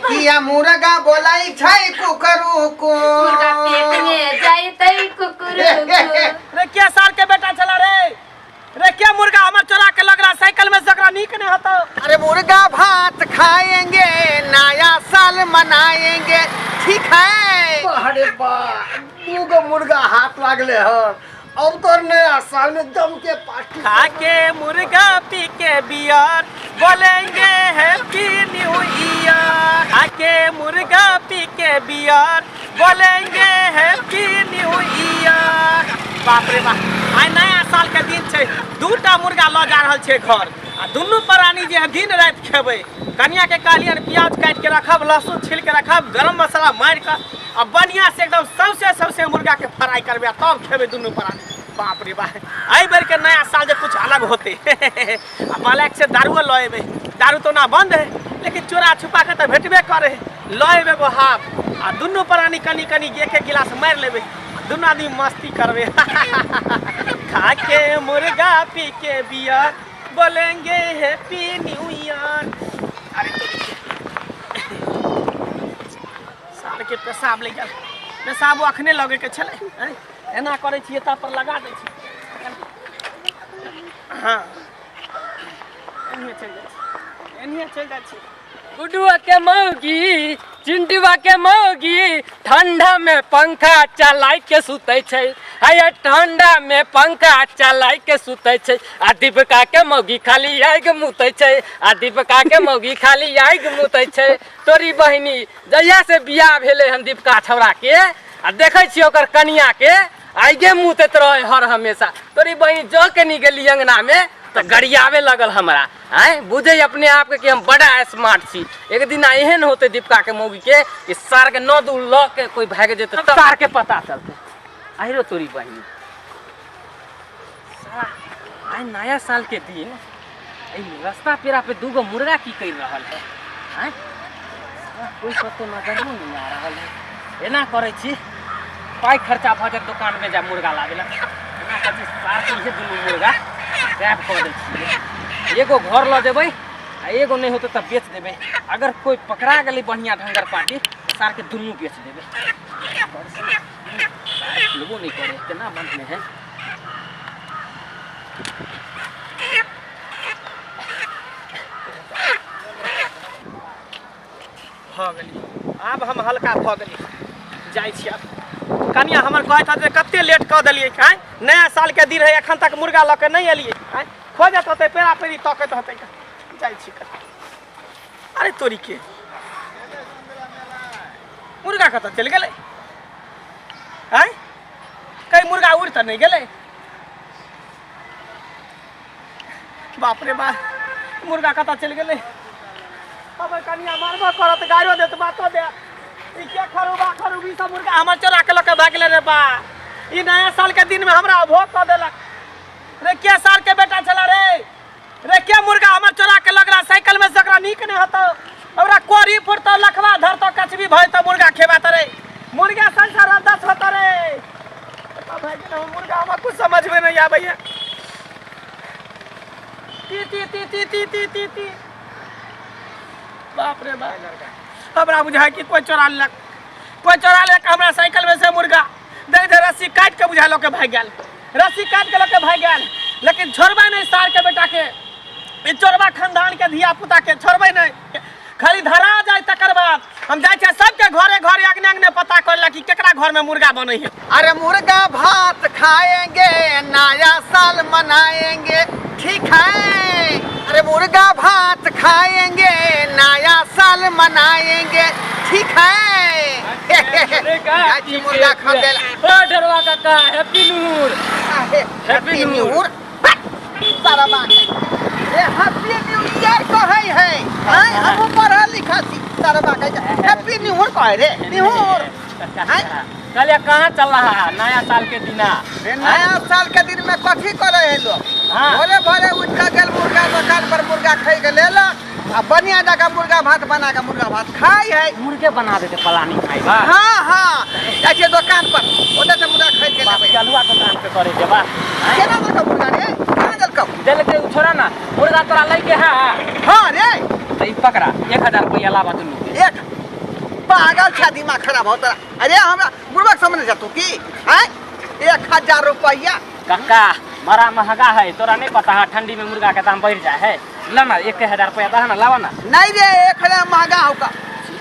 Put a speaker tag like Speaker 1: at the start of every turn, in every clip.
Speaker 1: किया मुर्गा बोलै छै कुकरू को।
Speaker 2: मुर्गा पेट में जैतै कुकुरु।
Speaker 3: रे के साल के बेटा छला रे? रे के मुर्गा हमर चोरा के लग रहा साइकिल में से ओकरा नीक नहीं होतो।
Speaker 1: अरे मुर्गा भात खाएंगे, नया साल मनाएंगे, ठीक है।
Speaker 4: अरे बा, दूगो मुर्गा हाथ लागले हन, अब तो नया साल में जम के पार्टी।
Speaker 3: खा के मुर्गा पी के बियर बोलेंगे हैप्पी न्यू ईयर। खा के मुर्गा पी के बियर बोलेंगे हैप्पी न्यू ईयर। बाप रे बाप, आइ नया साल के दिन छै, दूटा मुर्गा लऽ जा रहल छै घर आ दुनू प्राणी जे है दिन राति खेबै। कनिया के कहलियन प्याज काटि के रखब, लहसुन छील के रखब, गरम मसाला मारि कऽ आ बढ़िया से एकदम सौसे सौसे मुर्गा के फ्राई करबै आ तब खेबै दुनू प्राणी। बाप रे बाप, एहि बेर के नया साल जे कुछ अलग होते। आ बालक से दारुओ लऽ एबै, दारू तो ना बंद है लेकिन चोरा छुपा के तऽ भेटबे करे है। लऽ एबै एगो हाफ आ दुनू प्राणी कनि कनि एक एक गिलास मारि लेबै, दुनू आदमी मस्ती करबै। खा के मुर्गा पी के बियर बोलेंगे हैप्पी न्यू ईयर। अरे तो साल के पेशाब ले गेल, पेशाबो अखने लगे के छलै। आँय, एना करै छियै तब पर लगा दै छी। हाँ एनिहे चलि जाइ छी, एनिहे चलि जाइ छी।
Speaker 5: गुडुआ के मौगी चिंटुआ के मौगी ठंडा में पंखा चलाई के सुतै छै, आये ठंडा में पंखा चलाई के सुतै छै। आ दीपका के मौगी खाली आगि मुतै छै, आ दीपका के मौगी खाली आगि मुतै छै। तोरी बहिनी जहिया से बियाह भेलै हन दीपका छौड़ा के, आ देखै छियै ओकर कनिया के आगे मुतैत रहै हर हमेशा। तोरी बहिनी जँ कनी गेली अंगना में तऽ गरियाबे लगल हमरा। आँय बुझै अपने आपके कि हम बड़ा स्मार्ट छी। एक दिन एहन होतै दीपका के मौगी के कि सार के नौ दू लऽ के कोई भागि जेतै तब सार के पता चलतै। आहिरो तोरी बहिनी, साला आइ नया साल के दिन एहि रास्ता पेरा पे दूगो मुर्गा की कर रहल है? आँय साला कोई कतौ नजरो नहीं आ रहल है। एना करै छी पाइ खर्चा भऽ जायत दोकान में जा मुर्गा लाबे ला। एना करै छी सार के इहे दुनू मुर्गा गायब कऽ दै छियै। एगो घर लऽ जेबै आ एगो नहि होतै तऽ बेच देबै। अगर कोई पकड़ा गेलै बढ़िया ढंगर पार्टी तऽ सार के दुनू बेच देबै। खुलबो नहि करे, केना बंद है।
Speaker 3: भऽ गेली, आब हम हल्का भऽ गेली। जाइ छी आब। कनिया हमर कहैत हत जे कते लेट कऽ देलियै, आँय नया साल के दिन है एखन तक मुर्गा लऽ के नहि एलियै। आँय खोजत होतै, पेड़ा पेड़ी तकैत होतै। जाइ छी। अरे तोरी के मुर्गा कतऽ चलि गेलै? आँय कहीं मुर्गा उड़ि तऽ नहि गेलै? बाप रे बाप, मुर्गा कतऽ चलि गेलै? हमर कनिया मारबो करत, गाड़ियो देत, बातो देत। ई के खरूबा खरूबी सब मुर्गा हमर चोरा के लऽ के भागि गेलै रे बा। ई नया साल के दिन में हमरा भोग कऽ देलक रे। के साल के बेटा छला रे? रे के मुर्गा हमर चोरा के लग रहा साइकिल में से ओकरा नीक नहीं होतो, ओकरा कोरी फुटतो, लखवा धरतो, कछबी भइतो मुर्गा खेबा तरे मुर्गा संसार दस होतो रे। भाई गेल मुर्गा, हमरा कुछ समझ में नहीं आबैया। ती ती ती ती ती ती ती ती। बाप रे बाप, हमरा बुझाय कि कोई चोरा लेलक, कोई चोरा लेलक हमरा साइकिल में से मुर्गा। दे दे रस्सी काटि के बुझा लऽ के भागि गेल, रस्सी काटि के लऽ के भागि गेल। लेकिन छोड़बै नहि सार के बेटा के, ई चोरबा खानदान के धिया पुता के छोड़बै नहि, खाली धरा जाय तकर बाद। हम जाइ छियै सबके घरे घरे अगने अगने पता करे ला कि केकरा घर में मुर्गा बनै है।
Speaker 1: अरे मुर्गा भात खाएंगे, नया साल मनाएंगे, ठीक है। अरे मुर्गा भात खाएंगे, नया साल मनाएंगे, ठीक है। जाइ छी मुर्गा खरीदे ला।
Speaker 5: ओ ढेरवा काका, happy new year.
Speaker 1: Happy new year सारा बात है। ए हैप्पी न्यू ईयर कहै है। आय हम पढ़ल लिखल छी, सारा बात है। हैप्पी न्यू ईयर कहै रे, न्यू ईयर।
Speaker 5: आय कहलिए कहाँ चल रहा है नया साल के दिना?
Speaker 1: रे नया साल के दिन में कथी करे है लोग?
Speaker 5: हाँ।
Speaker 1: भोरे भोरे उठ के गेल मुर्गा दुकान पर, मुर्गा खाई के लेलक आ बढ़िया जगह मुर्गा भात बना के मुर्गा भात खाई है।
Speaker 5: मुर्गे बना देते पलानी खाई बा।
Speaker 1: हाँ हाँ, जाइ छियै दुकान पर, ओतऽ से मुर्गा खरीद के
Speaker 5: बाप
Speaker 1: लेबै।
Speaker 5: चलुआ दुकान पे करे जेबा।
Speaker 1: केना देलकौ मुर्गा रे? केना देलकौ?
Speaker 5: देलकै उ छोड़ा ना, मुर्गा तोरा लैके है?
Speaker 1: हाँ रे।
Speaker 5: तो ई पकड़ा 1000 रुपया लाबा दुनू के।
Speaker 1: एक पागल छा, दिमाग खराब होता। अरे हमरा बुढ़बक समझ जा तू की हैं? 1000 रुपया।
Speaker 5: काका बड़ा महंगा है, तोरा नहीं पता है ठंडी में मुर्गा के दाम बढ़ जाए है। ला ना 1000 रुपया दह ना, लावा ना।
Speaker 1: नहीं रे, 1000 महंगा होगा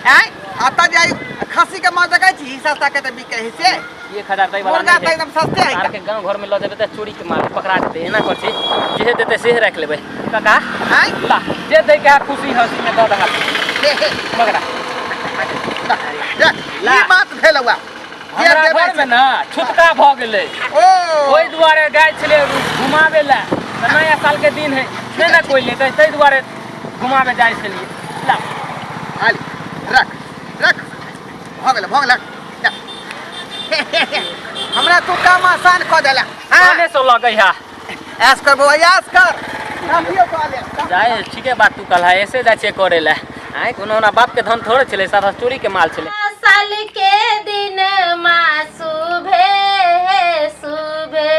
Speaker 1: हैं? आता जाई खसी के मां देखै छी सस्ता के त बिकै है से।
Speaker 5: 1000 दै वाला
Speaker 1: मुर्गा
Speaker 5: नहीं
Speaker 1: त
Speaker 5: है।
Speaker 1: एकदम सस्ते है।
Speaker 5: आर के गांव घर में ल जेबै त चोरी के मारे पकड़ा देते। एना कर छी जेहे देते सेहे राख लेबै काका।
Speaker 1: हैं?
Speaker 5: ला जे दै के खुशी हंसी में दऽ दहा।
Speaker 1: हे हे
Speaker 5: पकड़ा।
Speaker 1: देख,
Speaker 5: ला।
Speaker 1: ई बात भेल हुआ जे
Speaker 5: हमरा
Speaker 1: देबै
Speaker 5: घर में ना छुटका भऽ गेलै।
Speaker 1: ओ
Speaker 5: ओहि दुआरे गाय छलै घुमाबै लए, तऽ नया साल के दिन है नहि ने कोइ लेतै, ताहि दुआरे घुमाबै जाइ छलियै। ला
Speaker 1: हाली रख रख, भऽ गेल भऽ गेल। जा। हमरा तू काम आसान कऽ देला। हाँ
Speaker 5: कने से लगै है।
Speaker 1: ऐश कर बौआ, ऐश कर। काफियो कऽ ले।
Speaker 5: जाइ ठीके बात तू कहला, ऐसे जाइ छियै करे लए। आँय कोनो हमरा बाप के धन थोड़े छलै, सारा चोरी के माल छलै।
Speaker 2: साल के दिन मा सुबे सुबे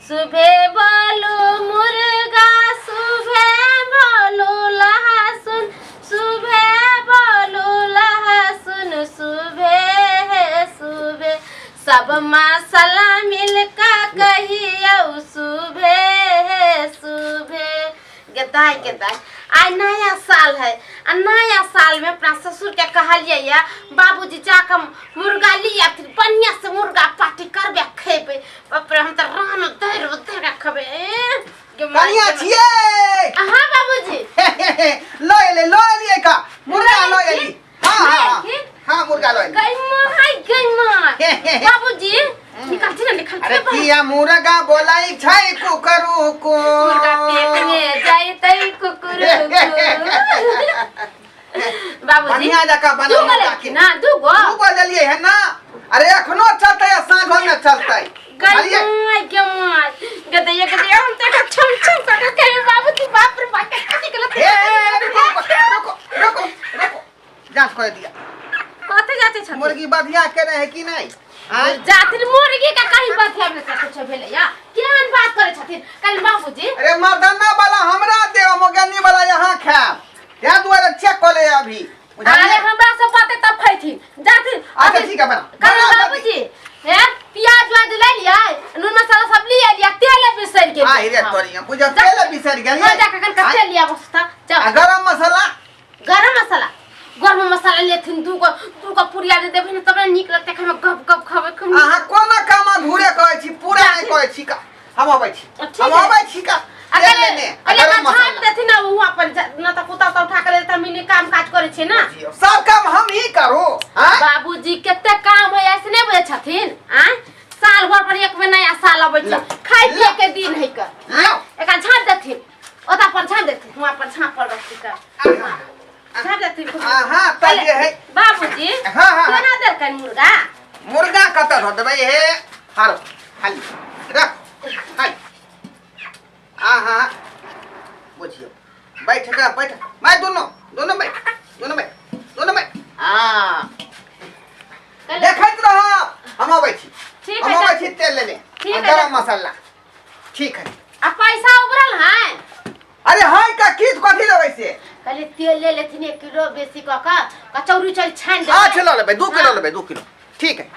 Speaker 2: सुबे बोलू मुर्गा, सुबे बोलू लहसुन, सुबे बोलू लहसुन, सुबे सुबे सब मसाला मिलका कहियो सुबे सुबे। गेदाय गेदाय, आइ नया साल है आ नया साल में अपना ससुर के कहलियै या बाबूजी जाके मुर्गा लिया, फिर बढ़िया से मुर्गा पार्टी करबे खेबे। बाप रे, हम तऽ रान उधर उधर खेबे। ए, गे माय,
Speaker 1: कनिया
Speaker 2: गे माय।
Speaker 1: छियै।
Speaker 2: हाँ बाबूजी।
Speaker 1: लऽ एलै, लऽ एलियै का मुर्गा लऽ एली। हाँ हाँ
Speaker 2: लऽ
Speaker 1: हाँ, मुर्गा लऽ एली।
Speaker 2: गई माय, गई माय। बाबूजी निकालছি ना, निकालছি
Speaker 1: अरे
Speaker 2: ना।
Speaker 1: किया मुर्गा बोलाई छै कुकरू को?
Speaker 2: मुर्गा पेट में जाइतै कुकुर। बाबूजी
Speaker 1: बढ़िया जकाँ बना
Speaker 2: दू गो
Speaker 1: मुर्गा
Speaker 2: लेलखिन
Speaker 1: के।
Speaker 2: ना, दू गो।
Speaker 1: दू गो लेलियै है ना। अरे एखनो चलतै आ साँझो में चलतै।
Speaker 2: गई
Speaker 1: बुझलियै?
Speaker 2: माय, गे माय, गदैया गदैया, हम तो एकरा छम छम कऽ के खेबै बाबूजी। बाप रे बाप, कते निकलत।
Speaker 1: हे हे, रुको रुको रुको रुको, जांच कर दिया।
Speaker 2: कथी जाते छथिन?
Speaker 1: मुर्गी बधिया के रहे कि नहीं? आँय?
Speaker 2: जातिन मुर्गी का कहीं बधिया में से कुछ भेलै या केहन बात करै छथिन कल बाबूजी?
Speaker 1: अरे मर्दाना वाला हमरा देव, मोगनी वाला यहाँ खायब, त्या दुआरे चेक कऽ ले अभी।
Speaker 2: अरे
Speaker 1: बुझलियै?
Speaker 2: हमरा सब बाते तब खैथिन जाथिन।
Speaker 1: अच्छा ठीक है, बना
Speaker 2: कल
Speaker 1: बना जल्दी।
Speaker 2: बाबूजी हे प्याज व्याज ले लिया, नून मसाला सब लिया लिया, तेल बिसरि गेल।
Speaker 1: आ रे तोरी बुझ, तेल बिसरि गेलियै।
Speaker 2: हाँ, जाके कन तेल लिया बस था जाओ।
Speaker 1: आ गरम मसाला?
Speaker 2: गरम मसाला, गरम मसाला लेथिन। दू गो, दू गो पुरिया दे देबही ने तब ने नीक लगतै खाइमे, गप गप खबै खूब नीक।
Speaker 1: अहाँ कोना काम अधूरे कहै छी, पूरा नहि कहै छी का। हम अबै छी।
Speaker 2: ठीक
Speaker 1: हम
Speaker 2: है।
Speaker 1: अबै छी का तेल
Speaker 2: अकेले
Speaker 1: लेने आ
Speaker 2: अकेले
Speaker 1: गरम
Speaker 2: झाँप
Speaker 1: मसाला।
Speaker 2: देथिन ना वहाँ पर न तऽ कुत्ता उत्ता उठा के ले तऽ मिनी काम काज करै छियै ना।
Speaker 1: बुझियौ, सब काम हम ही करू आँय?
Speaker 2: बाबूजी कते काम है ऐसे नहीं बुझै छथिन। आँय साल भर पर एक बेर नया साल अबै छै,
Speaker 1: ला।
Speaker 2: खाय पिए के दिन है का।
Speaker 1: लाउ।
Speaker 2: एकरा झाँप देथिन, ओता पर झाँप देथिन, हुआं पर झाँप पर रखी का झाँप देथिन।
Speaker 1: अहाँ तऽ जे है
Speaker 2: बाबूजी।
Speaker 1: हाँ, हाँ, हाँ।
Speaker 2: केना देलकनि मुर्गा?
Speaker 1: मुर्गा कतऽ धऽ देबै? हे हारो खाली रख खाली। आहा बुझियौ, बैठ जा बैठ, मैं दोनों दोनों बैठ, दोनों बैठ, दोनों बैठ। हाँ देखैत रह, हम अबै छी।
Speaker 2: ठीक
Speaker 1: हम
Speaker 2: है,
Speaker 1: अबै छी तेल लेने
Speaker 2: ठीक
Speaker 1: आ
Speaker 2: है,
Speaker 1: गरम मसाला। ठीक है।
Speaker 2: आ पैसा उबरल है?
Speaker 1: अरे है का की कथी लेबै से?
Speaker 2: कहलिए तेल ले लेथिन 1 किलो बेसी कऽ कऽ कचौड़ी चल छानि देबै।
Speaker 1: अच्छा लऽ लेबै, 2 किलो।
Speaker 2: हाँ।
Speaker 1: लेबै 2 किलो, ठीक है।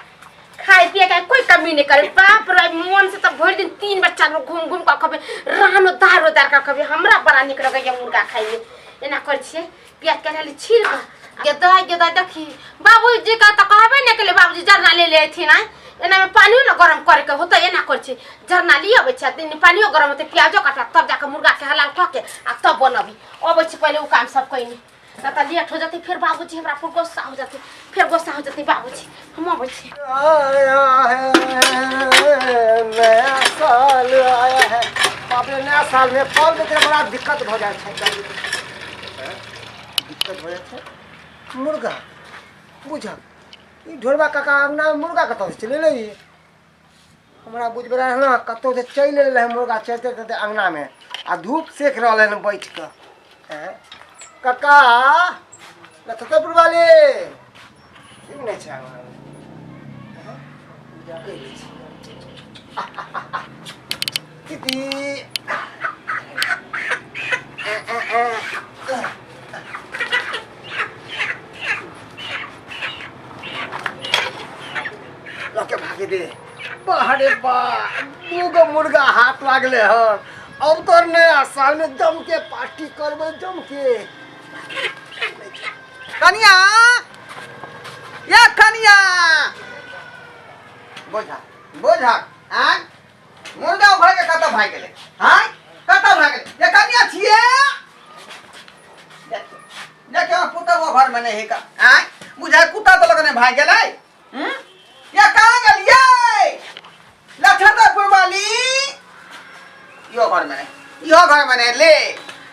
Speaker 2: खाय पिए के कोई कमी नहीं करे। बाप रे, मन से तो भरि दिन तीन बार चार बार घूम घूम कऽ खबै, रानो दारो दार कऽ खबै। हमरा बड़ा नीक लगैया मुर्गा खाइमे। एना करै छियै, प्याज के रहली छील कऽ गेदाय गेदाय। देखी बाबूजी का तऽ कहबे नहि केलै। बाबूजी जरना ले ले अयथिन। आँय एना में पानियो ने गरम करे के होतै। एना करै छियै, जरना लिए अबै छै, दिन पानियो गरम होतै, प्याजो काटला, तब जाके मुर्गा के हलाल कऽ के आ तब बनबी। अबै छी, पहिले ओ काम सब कैने न तऽ लेट हो जेतै, फेर बाबूजी हमरा पर गुस्सा हो जेतै, फेर गुस्सा हो जेतै बाबूजी। हम अबै छी।
Speaker 4: आया है नया साल आया है। बाप रे, नया साल में कल में बड़ा दिक्कत भऽ जाइ छै, दिक्कत भऽ जाइ छै। मुर्गा बुझल ई ढोरबा काका अंगना में मुर्गा कतऽ से चलि एलै? हमरा बुझबे रहै ने कतौ से चलि एलै है मुर्गा, चलते चलते अंगना में आ धूप सेक रहल है बैठ कऽ। आँय काका लखतपुर वाले की नहि छै अंगना में? आँय? जाके लै छी। दीदी के दे। वाह रे वाह, दूगो मुर्गा हाथ लागले हन। अब तो नया साल में जम के पार्टी करबै, जम के।
Speaker 1: कनिया, या कनिया, बोझा बोझा, आय मुर्गा उभर के कतऽ भागि गेलै? आय कतऽ भागि गेलै? ये कनिया छियै, देखियौ देखियौ, पुतहु घर में नहि है का। आय बुझाय कुत्ता तऽ लगने भागि गेलै। हम्म? या कहाँ गेलियै लछतरपुर वाली? इहो घर में नहि, इहो घर में नहि। ले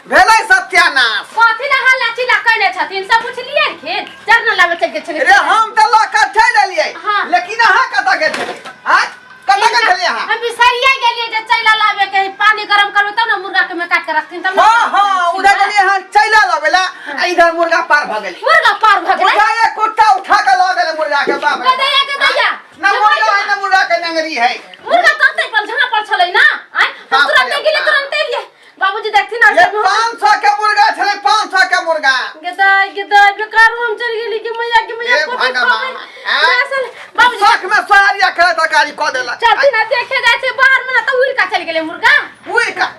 Speaker 1: भेलै सत्यानाश।
Speaker 2: कथी ला हल्ला चिल्ला कयने छथिन सब पुछलियै खेत चल न लाबे चलि गेल छलै।
Speaker 1: रे हम तऽ लऽ कऽ चलि एलियै।
Speaker 2: हाँ।
Speaker 1: लेकिन अहाँ कतऽ गेल छलियै? आँय कतऽ गेल छलियै अहाँ?
Speaker 2: हम बिसरिये गेलियै जे चैला लाबे के है, पानी गरम करबै तब ने मुर्गा के में काट के रखथिन तब ने।
Speaker 1: हाँ हाँ, उधर गेलियै अहाँ चैला लबै ला आ इधर मुर्गा पार भऽ गेलै।
Speaker 2: मुर्गा पार भऽ गेलै?
Speaker 1: मुर्गा ये कुत्ता उठा के लऽ गेलै मुर्गा के, बाप रे।
Speaker 2: गदैया गदैया।
Speaker 1: ना मुर्गा है ना मुर्गा के नंगरी है।
Speaker 2: मुर्गा तते पर झना पर छलै ना। आय हम
Speaker 1: बाप रे
Speaker 2: तुरंते गेलियै
Speaker 1: बाप।
Speaker 2: तुरंते एलियै। बाबूजी देखथिन ना।
Speaker 1: ये 500 के मुर्गा छलै, 500 के मुर्गा।
Speaker 2: गदाई गदाई बेकार हम चल गेली कि मैया के मैया
Speaker 1: हे
Speaker 2: कोठी
Speaker 1: भगवान,
Speaker 2: खबै।
Speaker 1: आँय?
Speaker 2: असल बाबूजी
Speaker 1: शौक में सोहारिया करे तरकारी कऽ देलक।
Speaker 2: चलती ना देखे जाइ छै बाहर में ना तऽ उड़ के चलि गेलै मुर्गा।
Speaker 1: उड़ि कऽ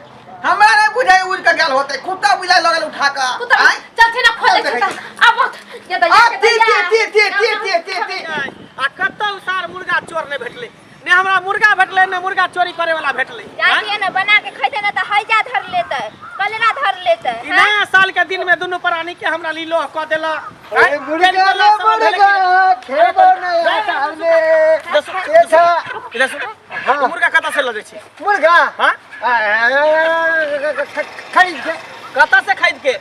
Speaker 1: हमरा नहि बुझाइ उड़ि कऽ गेल होतै, कुत्ता बुझाइ लगल उठा कऽ।
Speaker 2: कुत्ता
Speaker 1: आँय?
Speaker 2: चलती ना खोजे
Speaker 1: चल
Speaker 2: छै
Speaker 1: देखै
Speaker 2: तऽ आब गदैया
Speaker 1: आ ती
Speaker 2: गदैया।
Speaker 1: ती ती ती ती ती ती ती।
Speaker 3: आ कतौ सार मुर्गा चोर नहि भेटलै, ने हमरा मुर्गा भेटलै ने मुर्गा चोरी करे वाला भेटलै।
Speaker 6: जातिए ने बना के खैते ने तऽ हैजा धर लेतै, कलेरा धर लेतै।
Speaker 3: ई नया साल के दिन में दुनू प्राणी के हमरा लीलो कऽ देलक।
Speaker 4: अरे मुर्गा रे मुर्गा, खेबो नया साल में। एठा
Speaker 3: इधर सुन।
Speaker 4: हाँ।
Speaker 3: मुर्गा कतऽ से लऽ जाइ छी?
Speaker 4: मुर्गा?
Speaker 3: हाँ?
Speaker 4: खरीद के।
Speaker 3: कतऽ से खरीद के?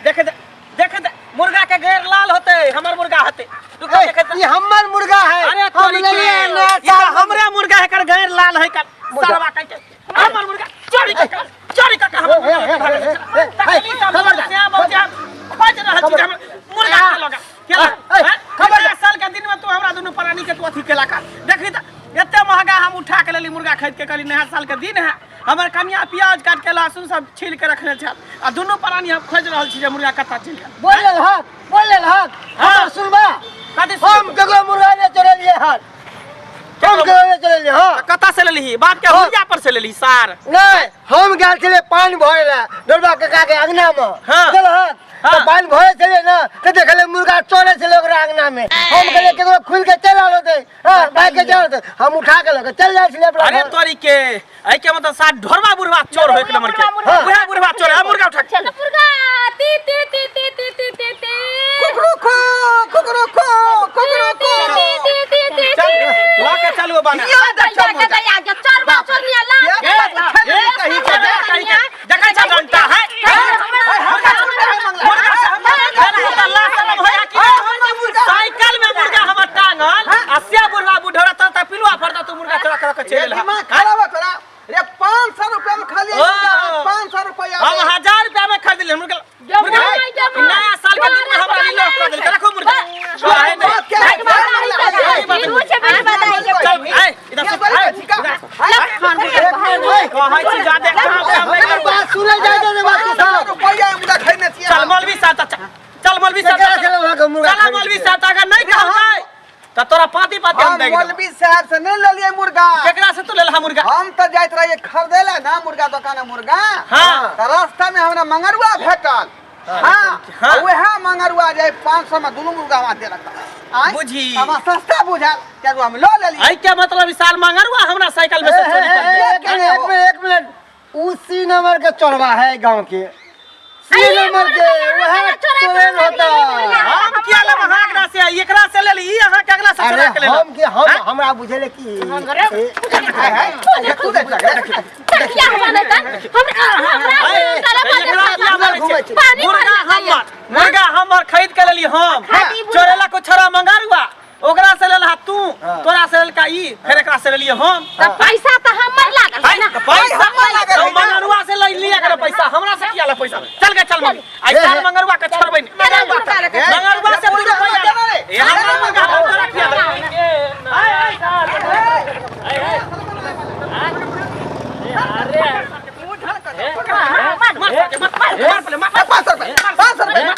Speaker 3: देखे दे, देखे दे, मुर्गा के गैर लाल होते, हमर मुर्गा होते। रुको,
Speaker 4: ए,
Speaker 3: देखे दे।
Speaker 4: ई हमर मुर्गा है।
Speaker 3: अरे
Speaker 4: हम
Speaker 3: तोरी के,
Speaker 4: लेलियै नया
Speaker 3: ई तऽ
Speaker 4: साल में।
Speaker 3: हमरे मुर्गा है, एकर गैर लाल है, एकर
Speaker 4: मुर्गा।
Speaker 3: सरवा कह के। हमर मुर्गा चोरी के कर, चोरी के कर, हमर
Speaker 4: ए, ए,
Speaker 3: मुर्गा
Speaker 4: ए, ए, ए, ए,
Speaker 3: तकलीफ हम
Speaker 4: खबरदार,
Speaker 3: श्याम हो जाम, खोज रहल छी जे हमर मुर्गा के लगा। केला,
Speaker 4: ए,
Speaker 3: हैं?
Speaker 4: खबरदार।
Speaker 3: नया साल के दिन में तू हमरा दुनू प्राणी के तू अथी केला का। देखी तऽ एते महंगा हम उठा के लेली मुर्गा खरीद के, कहली नया साल के दिन है। हमर कनिया प्याज काट के लहसुन सब छील के रखने छल आ दुनू प्राणी हम खोज रहल छी जे मुर्गा कतऽ चलि गेल।
Speaker 4: बोल लेल हक, बोल लेल हक।
Speaker 3: हाँ।
Speaker 4: हमर सुनबा।
Speaker 3: कथी
Speaker 4: हम
Speaker 3: सुनबा?
Speaker 4: ककरो मुर्गा नहि चोरेलियै हन। हम ककरो नहि चोरेलियै, हाँ।
Speaker 3: कतऽ से लेलही? बाप के
Speaker 4: हाँ।
Speaker 3: हुलिया पर से लेलही सार?
Speaker 4: नहि, हम गेल छलियै पानि भरै लए डोलबा काका के अंगना मे।
Speaker 3: हाँ।
Speaker 4: गेल हन।
Speaker 3: हाँ।
Speaker 4: तऽ पानि भरै छलियै ने तऽ देखलियै मुर्गा चोरै छलै ओकरा अंगना मे। हम कहलियै केकरो खुलि के चलि आयल होतै, हाँ, भागि के चलि आयल होतै। हम उठा के लऽ के चलि जाइ छलियै अपना
Speaker 3: अरे
Speaker 4: घर।
Speaker 3: तोरी के, एहि के मतलब साथ ढोरबा बुढ़वा चोर हो एक नंबर के।
Speaker 4: हाँ।
Speaker 3: उहे बुढ़वा चोर है, मुर्गा उठा के।
Speaker 2: चल मुर्गा ती ती ती ती ती ती ती ती।
Speaker 1: कुकरू कुकरू कुकरू।
Speaker 2: ती ती ती ती
Speaker 3: चल
Speaker 2: ती।
Speaker 3: लऽ के चलू बना।
Speaker 1: यो देखो
Speaker 2: गदैया
Speaker 1: मुर्गा।
Speaker 2: गदैया के चोरबा चोरनिया ला।
Speaker 1: ये बात खेल नहीं कहीं के।
Speaker 3: कहीं के देखै छ डंटा है।
Speaker 1: हमरा मुर्गा है मंगला।
Speaker 3: मुर्गा से हमरा अल्लाह सलाम होया कि
Speaker 1: ए, हमर मुर्गा।
Speaker 3: साइकिल में मुर्गा हमर टांगल आ से बुढ़वा बुढ़ौरा तर तर पिलुआ फरता तू मुर्गा चोरा के
Speaker 1: ये
Speaker 3: चलि गेल।
Speaker 1: दिमाग खराब है तोरा रे। 500 रुपया में खाली
Speaker 3: ओ।
Speaker 1: मुर्गा, 500 रुपया
Speaker 3: हम
Speaker 1: में।
Speaker 3: 1000 रुपया में खरीद ले मुर्गा।
Speaker 2: जब
Speaker 3: मुर्गा
Speaker 2: मुर्गा, जब
Speaker 3: ई नया साल के दिन में हमरा लीलो कर देल, रखो मुर्गा। आहे नहीं।
Speaker 1: बात क्या है?
Speaker 3: यही बात
Speaker 6: शुरू से बेटी बताई के
Speaker 3: चल ए इधर
Speaker 1: ये
Speaker 3: से
Speaker 1: बोली
Speaker 3: ए,
Speaker 1: ठीक है?
Speaker 3: इधर
Speaker 4: एक मिनट, ओए।
Speaker 3: कहै छी जादे काम काम नहीं
Speaker 4: हमर
Speaker 3: करबै।
Speaker 4: बात सुनल जाइ दे बात के
Speaker 1: 500
Speaker 4: साथ।
Speaker 1: रुपया मुर्गा खरीदने छियै।
Speaker 3: चल मौलवी साहब त चल मौलवी साहब
Speaker 4: केकरा से लेलहक मुर्गा
Speaker 3: चल
Speaker 4: खरीद
Speaker 3: मौलवी
Speaker 4: के?
Speaker 3: साहब त अगर नहीं कहलकै त तोरा पाती पाती हम
Speaker 1: हम
Speaker 3: दे देबौ।
Speaker 1: मौलवी साहब से नहीं लेलियै मुर्गा।
Speaker 3: केकरा से तू लेलहा मुर्गा?
Speaker 1: हम तऽ जाइत रहियै खरीदे ला ना मुर्गा दोकान में मुर्गा।
Speaker 3: हाँ।
Speaker 1: तऽ रास्ता में हमरा मंगरुआ भेटल। हाँ।
Speaker 3: हाँ।
Speaker 1: वएह मंगरुआ जे 500 में दुनू मुर्गा हमरा देलक। आँय?
Speaker 3: बुझी।
Speaker 1: हमरा सस्ता बुझायल कियाकि हम लऽ लेलियै।
Speaker 3: एहि के मतलब विशाल मंगरुआ हमरा साइकिल में से चोरी कर
Speaker 4: ए,
Speaker 3: दे।
Speaker 4: एक मिनट, एक मिनट, एक मिनट। उसी नंबर के चोरवा है गांव के, सी नंबर के वह चोरेल होता।
Speaker 3: हम किया लेब अहाँ एकरा से? एकरा से लेली ई अहाँ के अगला से
Speaker 4: अरे
Speaker 3: चोरा के लेलक।
Speaker 4: हम के हम हमरा बुझेले कि
Speaker 1: हाय हाय, तू देख लग।
Speaker 2: तकिया हमरा नहीं त हमरा हमरा
Speaker 3: ए,
Speaker 2: साला
Speaker 3: एकरा किया मारै
Speaker 4: घुमै
Speaker 3: छै?
Speaker 4: छै।
Speaker 2: पानी
Speaker 3: मुर्गा
Speaker 2: भरल
Speaker 3: हमर, मुर्गा हमर खरीद के लेली हम। चोरेला को छोरा मंगारुआ ओकरा से लेलहा तू, तोरा से लेलका ई, फेर एकरा से लेलिए हम।
Speaker 2: त पैसा त हमर लागल है
Speaker 3: है
Speaker 2: ना।
Speaker 3: त पैसा
Speaker 1: हमर लागल
Speaker 3: तो
Speaker 1: है ना।
Speaker 3: मंगरुआ से ले लिया कर पैसा, हमरा से किया ले पैसा? चल के चल मम्मी, आई
Speaker 4: ए,
Speaker 3: साल
Speaker 4: ए।
Speaker 3: मंगरुआ के छोड़बै नहीं। मंगरुआ से तू रुपया
Speaker 1: केना रे?
Speaker 3: ए, हमरा मुर्गा हम तोरा किया देबै? आय, आय,
Speaker 2: मार
Speaker 3: मार मार मार पहले मार।
Speaker 1: 500 रुपया, 500 रुपया ले,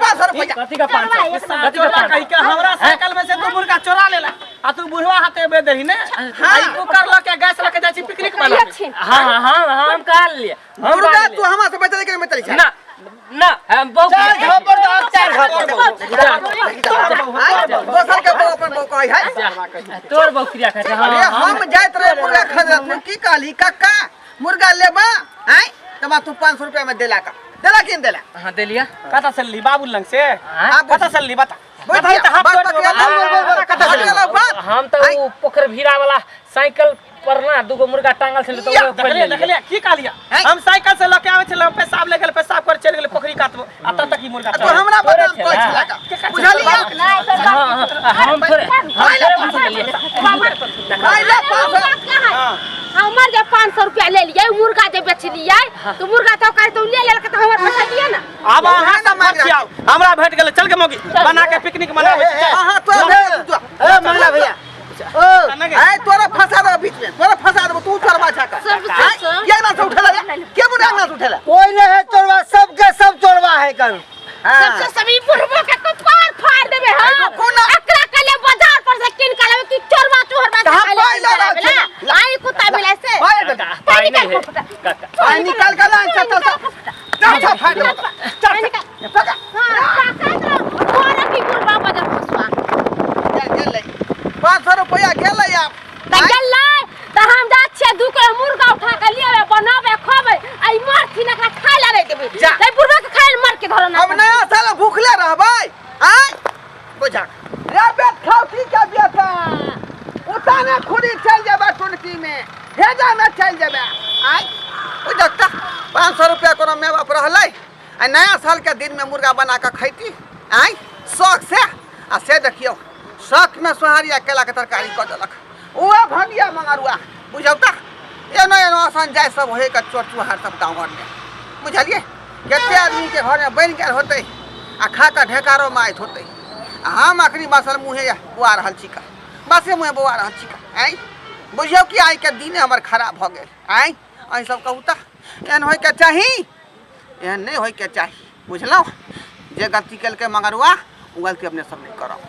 Speaker 1: 500 रुपया।
Speaker 5: कथी का 500?
Speaker 3: कथी का कहि के हमरा साइकिल में से तू मुर्गा चोरा लेला। आ तू बुढ़वा हाथे बेच दही ने। आ ई कुकर लऽ के, गैस लऽ के जाइ छी पिकनिक मनाबे।
Speaker 2: छिन।
Speaker 5: हाँ हाँ, हम कहा लिए, हम
Speaker 1: मुर्गा
Speaker 5: कहा
Speaker 1: तू हमरा से बेचले के बेचले छै?
Speaker 5: ना ना, हम बहु
Speaker 4: चार झापर दहक, चार झापर।
Speaker 1: आँय, दोसर के बहू अपन बहू कहै है।
Speaker 5: तोर बकरिया खाइ छै।
Speaker 1: अरे
Speaker 5: हाँ।
Speaker 1: हम जाइत रहे मुर्गा खरीदे, तू की कहली? कक्का मुर्गा लेबा? आँय, तब तू 500 रुपया में देला का देला कि नहीं देला?
Speaker 5: हाँ, देलिया।
Speaker 3: कतऽ से लेली? बाबू लंग से?
Speaker 5: हाँ?
Speaker 3: कतऽ से लेली, बता।
Speaker 1: बैठ
Speaker 3: बताही तऽ हाथ
Speaker 1: बात
Speaker 3: तोड़ि
Speaker 1: बतिया,
Speaker 3: देबौ।
Speaker 1: बोल, बोल, बोल,
Speaker 3: कतऽ से
Speaker 1: बोल,
Speaker 3: लेली?
Speaker 1: बात।
Speaker 5: हम तऽ ओ पोखरि भीड़ा वाला साइकिल पर ना दूगो मुर्गा टांगल छलै तऽ ओकरे खोलि
Speaker 3: देखलियै?
Speaker 5: लेलियै।
Speaker 3: देखलियै, की कहलियै? हम साइकिल से लऽ के आबै छलै, हम पेशाब ले गेल, पेशाब कर चलि गेलै पोखरी कात मे, आ तब तक ई मुर्गा
Speaker 1: तो हमरा
Speaker 5: तोरे
Speaker 1: बदनाम
Speaker 5: छलै।
Speaker 1: कहै छला का।
Speaker 3: के का
Speaker 1: बुझलियै?
Speaker 5: हाँ हाँ, हम थोड़े बुझि गेलियै।
Speaker 1: पहिले 500।
Speaker 2: हमर जे 500 रुपया ले लियै, मुर्गा जे बेचलियै, तो मुर्गा तो कर तो ले लेलक, तऽ हमर पैसा दिअ ने।
Speaker 3: आब अहाँ सब
Speaker 1: मांग
Speaker 3: मत आउ, हमरा भेट गेलै। चल के मौगी, बना के पिकनिक मनाबै छी, चल।
Speaker 1: अहाँ तो दे।
Speaker 4: ए मंगला भैया, ओ।
Speaker 1: आय तोरा फंसा देबो बीच में, तोरा फंसा देबो, तू चोरबा छा का।
Speaker 2: सब सब
Speaker 1: के अंगना से उठेला रे? के मुर्गा अंगना से उठेला?
Speaker 4: कोई नहीं है चोरवा, सबके सब चोरवा है कल।
Speaker 2: सबसे सभी बुढ़बो के कपार फाड़ देबे हम।
Speaker 1: रुको ना।
Speaker 2: एकरा के ले बाजार पर से किन के लेबे कि चोरवा चोरवा
Speaker 1: तऽ हम पाइ लऽ रहल छी ना।
Speaker 2: आई कुत्ता मिलै से।
Speaker 1: पाइ दे।
Speaker 5: पाइ नहि है काका।
Speaker 1: पाइ निकाल के लान, चल चल चल चल चल, फाड़ देबो। चल चल पकड़।
Speaker 2: हां, काका तोरा की बुढ़बा बाजार फसवा।
Speaker 1: गेल गेलै, 500 रुपया गेलै आब।
Speaker 2: तऽ गेलै तऽ हम जाइ छियै, 2 किलो मुर्गा उठा के लियाबे, बनाबे, खबै। आ ई मरथिन, एकरा खाय ला नहि देबै।
Speaker 1: जा।
Speaker 2: तऽ बुढ़बा के खाय ला मर के धरो ना।
Speaker 1: हम नया साल में भूखले रहबै? आय बुझा रे बेट खाउ की के बेटा, उताने खुदी चल जेबे, टुनकी में भेजा में चल जेबे। आय बुझा त 500 रुपया कोनो my बाप रहलै आ नया साल के दिन में मुर्गा बना के खैती आय शौक से? आ से देखियौ, शौक में सोहारी आ केला के तरकारी कऽ देलक, उहे भंगिया मंगरुआ। बुझौ त एनो एनो आसान जाय सब होय के चोर चुहार सब गाँव घर में, बुझलियै? कते आदमी के घर में बनि गेल होतै आ खा कऽ ढेकारो मारैत होतै, आ हम अखनी बसल मुँहे बौआ रहल छी का, बसे मुँहे बौआ रहल छी का। आँय बुझियौ कि आइके दिने हमर खराब भऽ गेल। आँय अहीं सब कहू तऽ, एहन होइके चाही? एहन नहि होइके चाही, बुझलहुँ? जे गलती केलकै मंगरुआ, ओ गलती अपने सब नहि करब।